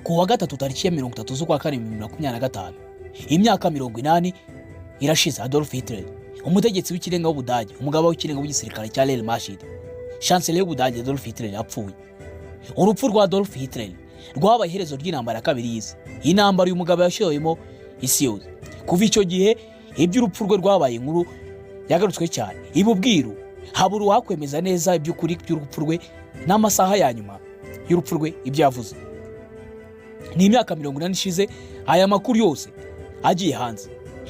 Ku wa gatatu, tariki ya 30 z'ukwa kane 2025, imyaka 80 irashize Adolf Hitler, umutegetsi w'ikirenga w'Ubudage, umugaba w'ikirenga w'igisirikare cya Wehrmacht, chancelier y'Ubudage, Adolf Hitler apfuye. Urupfu rwa Adolf Hitler rwabaye iherezo ry'intambara ya kabiri y'isi, intambara uyu mugabo yashoyemo isi yose. Kuva icyo gihe, iby'urupfu rwe rwabaye inkuru yagarutswe cyane, iba ubwiru, habura uwakwemeza neza iby'ukuri by'urupfu rwe n'amasaha ya nyuma y'urupfu rwe, ibyo yavuze. Ni imyaka 80 ishize aya makuru yose agiye hanze.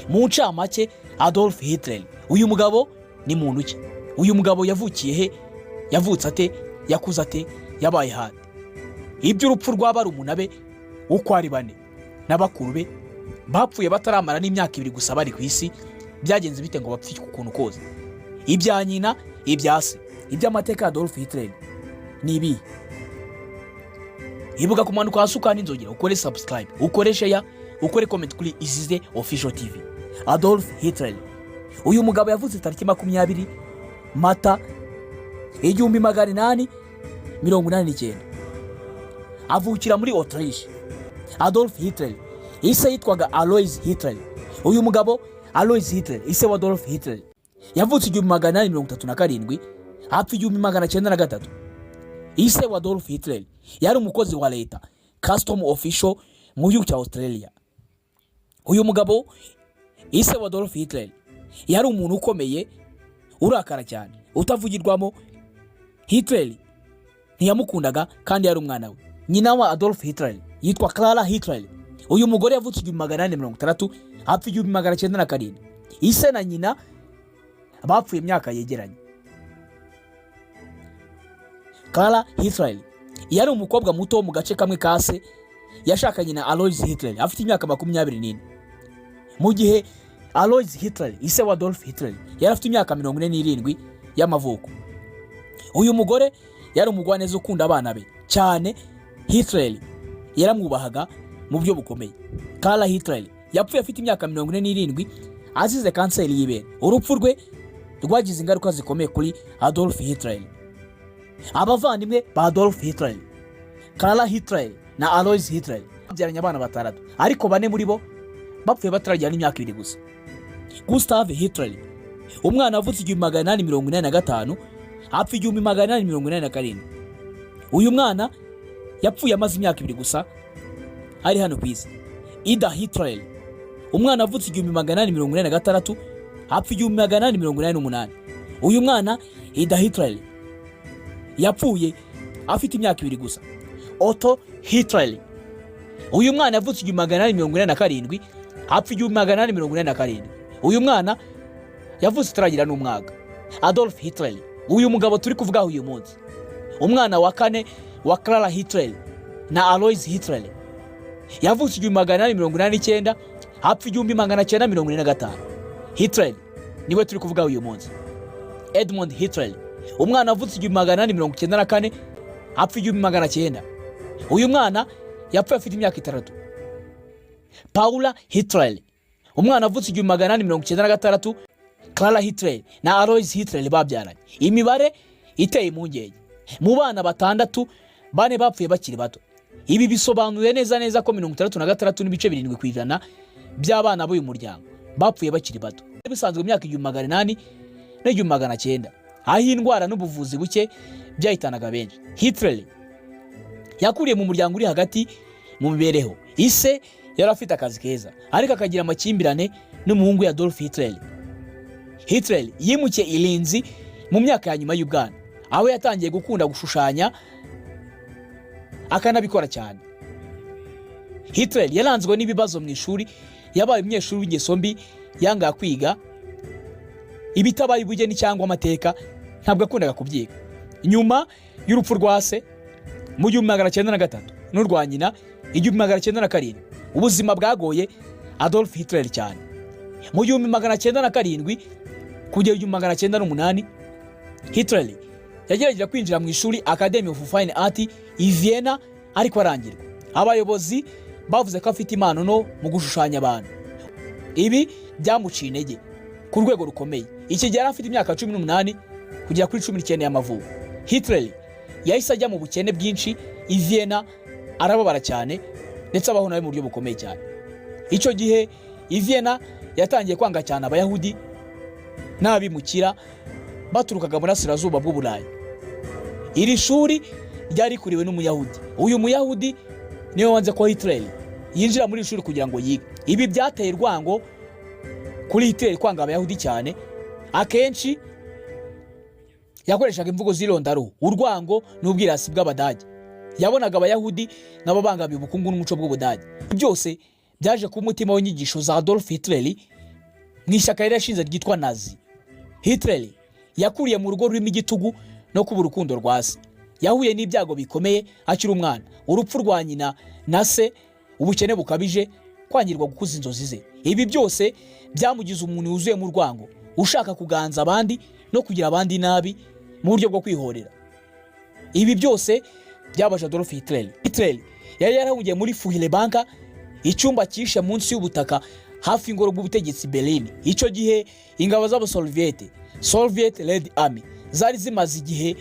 Mu ncamake, Adolf Hitler, uyu mugabo ni muntu ki? Uyu mugabo yavukiye he? Yavutse ate? Yakuze ate? Yabaye hande? Iby'urupfu rwa barumuna be uko ari bane na bakuru be bapfuye bataramara n'imyaka 2 gusa bari ku isi, byagenze bite ngo bapfe ukuntu kose? Ibya nyina, ibya se, iby'amateka ya Adolf Hitler ni ibihe? Ibuka kumanuka hasi ukanda inzogera, ukore subscribe, ukore share, ukore comment kuri Izize Official TV. Adolf Hitler, uyu mugabo yavutse tariki 20 Mata 1889, avukira muri Autriche. Adolf Hitler, ise yitwaga Alois Hitler. Uyu mugabo Alois Hitler, ise wa Adolf Hitler, yavutse 1837, apfa 1903. Ise wa Adolf Hitler yari umukozi wa leta, custom official, mu gihugu cya Australia. Uyu mugabo, ise wa Adolf Hitler, yari umuntu ukomeye, urakara cyane, utavugirwamo. Hitler ntiyamukundaga kandi yari umwana we. Nyina wa Adolf Hitler yitwa Clara Hitler. Uyu mugore yavutse 1860, apfa 1907. Ise na nyina bapfuye imyaka yegeranye. Clara Hitler yari umukobwa muto wo mu gace kamwe ka se. Yashakanye na Alois Hitler afite imyaka 24, mu gihe Alois Hitler, ise wa Adolf Hitler, yari afite imyaka 47 y'amavuko. Uyu mugore yari umugwaneza ukunda abana be cyane. Hitler yaramwubahaga mu buryo bukomeye. Clara Hitler yapfuye afite imyaka 47, azize kanseri y'ibere. Urupfu rwe rwagize ingaruka zikomeye kuri Adolf Hitler. Abavandimwe ba Adolf Hitler, Clara Hitler na Alois Hitler, babyaranye abana batandatu, ariko bane muri bo bapfuye bataragira n'imyaka 2 gusa. Gustav Hitler, umwana wavutse 1885, apfa 1887. Uyu mwana yapfuye amaze imyaka 2 gusa ari hano ku isi. Ida Hitler, umwana wavutse 1886, apfa 1888. Uyu mwana Ida Hitler yapfuye afite imyaka 2 gusa. Otto Hitler, uyu mwana yavutse 1887, apfa 1887. Uyu mwana yavutse ataragira n'umwaka. Adolf Hitler, uyu mugabo turi kuvugaho uyu munsi, umwana wa kane wa Clara Hitler na Alois Hitler, yavutse 1889, apfa 1945. Hitler niwe turi kuvugaho uyu munsi. Edmund Hitler, umwana wavutse 1894, apfa 1900. Uyu mwana yapfuye afite imyaka 6. Paula Hitler, umwana wavutse 1896, Clara Hitler na Alois Hitler babyaranye. Imibare iteye impungenge: mu bana batandatu, bane bapfuye bakiri bato. Ibi bisobanuye neza neza ko 66.7% by'abana b'uyu muryango bapfuye bakiri bato. Bisanzwe mu myaka 1800 n'1900, aho indwara n'ubuvuzi buke byahitanaga benshi. Hitler yakuriye mu muryango uri hagati mu mibereho. Ise yari afite akazi keza, ariko akagira amakimbirane n'umuhungu we Adolf Hitler. Hitler yimukiye i Linz mu myaka ya nyuma y'ubwana, aho yatangiye gukunda gushushanya, akanabikora cyane. Hitler yaranzwe n'ibibazo mu ishuri. Yabaye umunyeshuri w'ingeso mbi, yangaga kwiga ibitabaye ubugeni cyangwa amateka, ntabwo yakundaga kubyiga. Nyuma y'urupfu rwa se mu 1903 n'urwa nyina 1907, ubuzima bwagoye Adolf Hitler cyane. Mu 1907 kugera 1908, Hitler yagerageje kwinjira mu ishuri Academy of Fine Art i Vienna, ariko arangirwa. Abayobozi bavuze ko afite impano no mu gushushanya abantu. Ibi byamuciye intege ku rwego rukomeye. Iki gihe yari afite imyaka 18 kugera kuri 19 y'amavuko. Hitler yahise ajya mu bukene bwinshi i Vienna. Arababara cyane, ndetse abaho nawe mu buryo bukomeye cyane. Icyo gihe i Vienna yatangiye kwanga cyane Abayahudi n'abimukira baturukaga burasirazuba bw'Uburayi. Iri shuri ryari rikuriwe n'Umuyahudi. Uyu Muyahudi niwe wanze ko Hitler yinjira muri iri shuri kugira ngo yige. Ibi byateye urwango kuri Hitler, kwanga Abayahudi cyane. Akenshi yakoreshaga imvugo z'irondaruhu, urwango n'ubwirasi bw'Abadage. Yabonaga Abayahudi nk'ababangamiye ubukungu n'umuco bw'Ubudage. Byose byaje kuba umutima w'inyigisho za Adolf Hitler mu ishyaka yari yashinze ryitwa Nazi. Hitler yakuriye mu rugo rurimo igitugu no kuba urukundo rwa se. Yahuye n'ibyago bikomeye akiri umwana: urupfu rwa nyina na se, ubukene bukabije, kwangirwa gukuza inzozi ze. Ibi byose byamugize umuntu wuzuyemo urwango, ushaka kuganza abandi no kugira abandi nabi mu buryo bwo kwihorera. Ibi byose byabaje Adolf Hitler. Hitler yari yarahungiye muri Führerbunker, icyumba cyihishe munsi y'ubutaka hafi y'ingoro bw'ubutegetsi Berlin. Icyo gihe ingabo z'Abasoviete, Soviet Red Army, zari zimaze igihe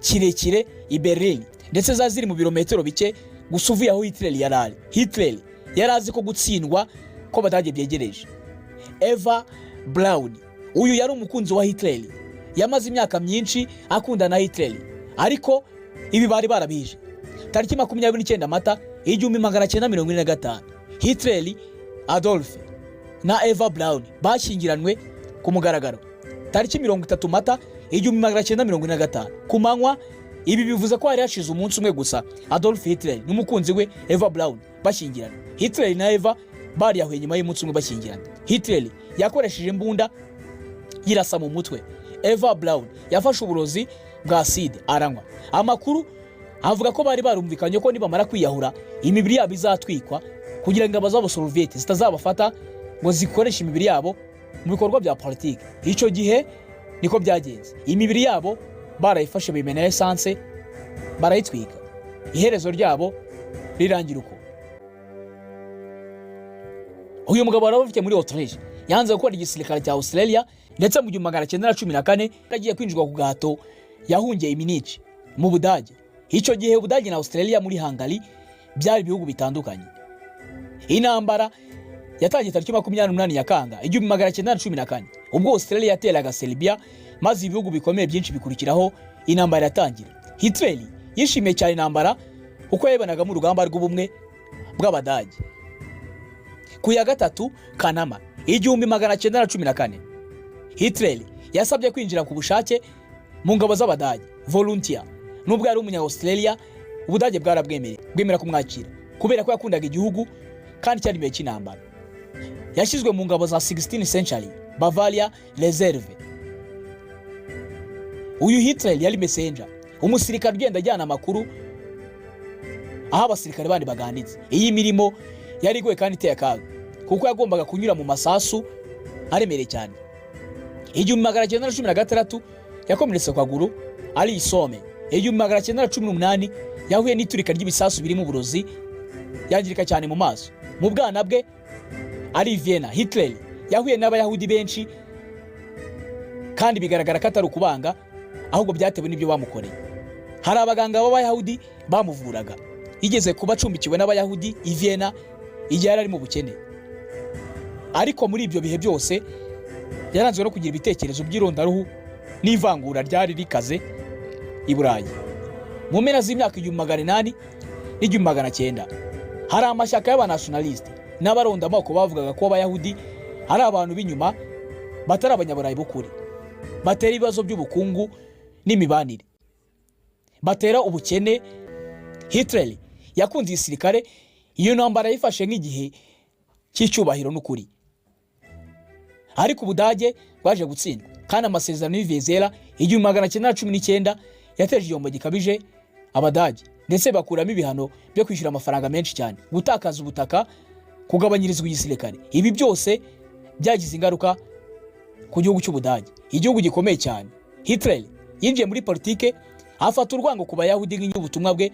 kirekire i Berlin, ndetse zari ziri mu birometero bike gusa uvuye aho Hitler yari ari. Hitler yari azi ko gutsindwa kw'Abadage byegereje. Eva Braun, uyu yari umukunzi wa Hitler. Yamaze imyaka myinshi akundana na Hitler, ariko ibi bari barabije. Tariki 29 Mata 1945, Hitler Adolf na Eva Braun bashyingiranywe ku mugaragaro tariki 30 Mata 1945 ku manywa. Ibi bivuze ko hari hashize umunsi umwe gusa Adolf Hitler n'umukunzi we Eva Braun bashyingiranywe. Hitler na Eva bariyahuye nyuma y'umunsi umwe bashyingiranywe. Hitler yakoresheje imbunda yirasa mu mutwe. Eva Braun yafashe uburozi bwa acide aranywa. Amakuru avuga ko bari barumvikanye ko nibamara kwiyahura imibiri yabo izatwikwa, kugira ngo ingabo z'Abasovieti zitazabafata ngo zikoreshe imibiri yabo mu bikorwa bya politiki. Icyo gihe niko byagenze. Imibiri yabo barayifashe, bimena esanse, barayitwika. Iherezo ryabo rirangira uko. Uyu mugabo wari ufite muri Autriche yanze gukora igisirikare cya Australia, ndetse mu 1914 agiye kwinjizwa ku gahato. Yahungiye i Munich mu Budage. Icyo gihe Ubudage na Australia muri Hungary byari ibihugu bitandukanye. Intambara yatangiye tariki 28 Nyakanga 1914, ubwo Australia yateraga Serbia, maze ibihugu bikomeye byinshi bikurikiraho. Intambara iratangira. Hitler yishimiye cyane intambara kuko yayibonagamo urugamba rw'ubumwe bw'Abadage. Ku ya 3 Kanama 1914, Hitler yasabye kwinjira ku bushake mu ngabo z'Abadage, volunteer. Nubwo yari umunya Australia, Ubudage bwarabwemeye, bwemera kumwakira kubera ko yakundaga igihugu kandi cyari igihe cy'intambara. Yashyizwe mu ngabo za 16th century Bavaria Reserve. Uyu Hitler yari messenger, umusirikare ugenda ajyana amakuru aho abasirikare bandi baganditse. Iyi mirimo yari igoye kandi iteye akaga, kuko yagombaga kunyura mu masasu aremereye cyane. 1916 yakomeretse ku kaguru ari i Somme. 1918 yahuye n'iturika ry'ibisasu birimo uburozi, yangirika cyane mu maso. Mu bwana bwe ari i Vienna, Hitler yahuye n'Abayahudi benshi, kandi bigaragara ko atari ukubanga, ahubwo byatewe n'ibyo bamukoreye. Hari abaganga b'Abayahudi bamuvuraga. Yigeze kuba acumbikiwe n'Abayahudi i Vienna igihe yari ari mu bukene. Ariko muri ibyo bihe byose yaranzwe no kugira ibitekerezo by'irondaruhu n'ivangura ryari rikaze i Burayi. Mu mpera z'imyaka 1800 n'1900, hari amashyaka y'abanationaliste n'abarondamoko bavugaga ko Abayahudi ari abantu b'inyuma, batari Abanyaburayi b'ukuri, batera ibibazo by'ubukungu n'imibanire, batera ubukene. Hitler yakunze igisirikare. Iyo ntambara yifashe nk'igihe cy'icyubahiro n'ukuri. Ariko Ubudage bwaje gutsindwa, kandi amasezerano y'i Versailles 1919 yateje igihombo gikabije Abadage, ndetse bakuramo ibihano byo kwishyura amafaranga menshi cyane, gutakaza ubutaka, kugabanyirizwa igisirikare. Ibi byose byagize ingaruka ku gihugu cy'Ubudage, igihugu gikomeye cyane. Hitler yinjiye muri politike, afata urwango ku Bayahudi nk'ubutumwa bwe.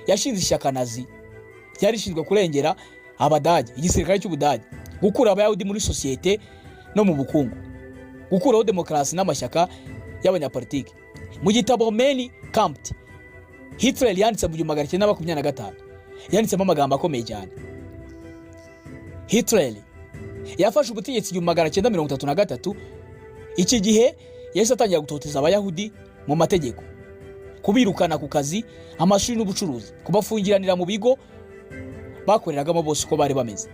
Yashinze ishyaka Nazi ryari rishinzwe kurengera Abadage, igisirikare cy'Ubudage, gukura Abayahudi muri sosiyete no mu bukungu, gukuraho demokarasi n'amashyaka y'abanyapolitiki. Mu gitabo Mein Kampf Hitler yanditse mu 1925. Yanditsemo amagambo akomeye cyane. Hitler yafashe ubutegetsi 1933. Iki gihe yahise atangira gutoteza Abayahudi mu mategeko, kubirukana ku kazi, amashuri n'ubucuruzi, kubafungiranira mu bigo bakoreragamo bose uko bari bameze.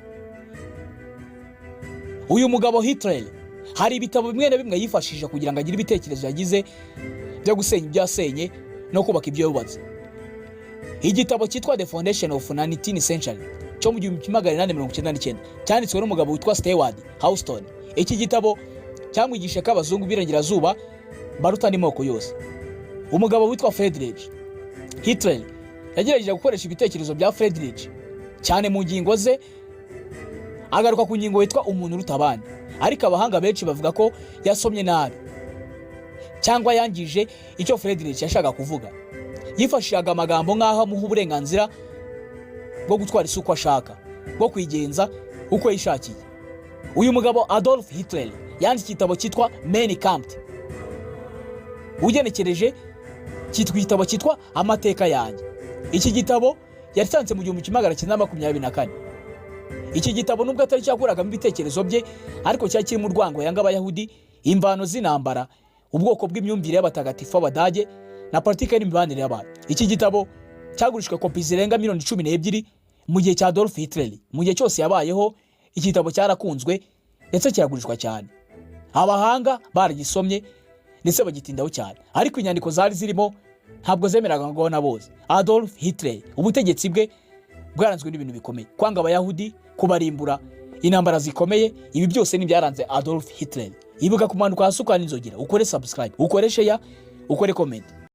Uyu mugabo Hitler hari ibitabo bimwe na bimwe yifashishije kugira ngo agire ibitekerezo yagize byo gusenya ibyo yasenye no kubaka ibyo yubatse. Igitabo cyitwa The Foundation of 19th Century cyo mu 1899 cyanditswe n'umugabo witwa Stewart Houston. Iki gitabo cyamwigisha ko abazungu b'Iburengerazuba baruta andi moko yose. Umugabo witwa Friedrich Hitler yagerageje gukoresha ibitekerezo bya Friedrich cyane mu ngingo ze, agaruka ku ngingo yitwa umuntu uruta abandi, ariko abahanga benshi bavuga ko yasomye nabi cyangwa yangije icyo Friedrich yashakaga kuvuga. Yifashishaga amagambo nk'aho amuha uburenganzira bwo gutwara isi uko ashaka, bwo kwigenza uko yishakiye. Uyu mugabo Adolf Hitler yanditse igitabo cyitwa Mein Kampf, ugenekereje cyitwa igitabo cyitwa Amateka Yanjye. Iki gitabo yacyanditse mu 1924. Iki gitabo, nubwo atari cyakuragamo ibitekerezo bye, ariko cyari kirimo urwango yanga Abayahudi, imvano z'intambara, ubwoko bw'imyumvire y'abatagatifu b'Abadage na politiki n'imibanire y'abantu. Iki gitabo cyagurishijwe kopi zirenga miliyoni 12 mu gihe cya Adolf Hitler. Mu gihe cyose yabayeho, iki gitabo cyarakunzwe ndetse kiragurishwa cyane. Abahanga baragisomye ndetse bagitindaho cyane, ariko inyandiko zari zirimo ntabwo zemeraga ngo na bose. Adolf Hitler, ubutegetsi bwe bwaranzwe n'ibintu bikomeye: kwanga Abayahudi, kubarimbura, intambara zikomeye. Ibi byose ni ibyaranze Adolf Hitler. Ibuka kumanuka hasi ukanda inzogera, ukore subscribe, ukore share, ukore comment.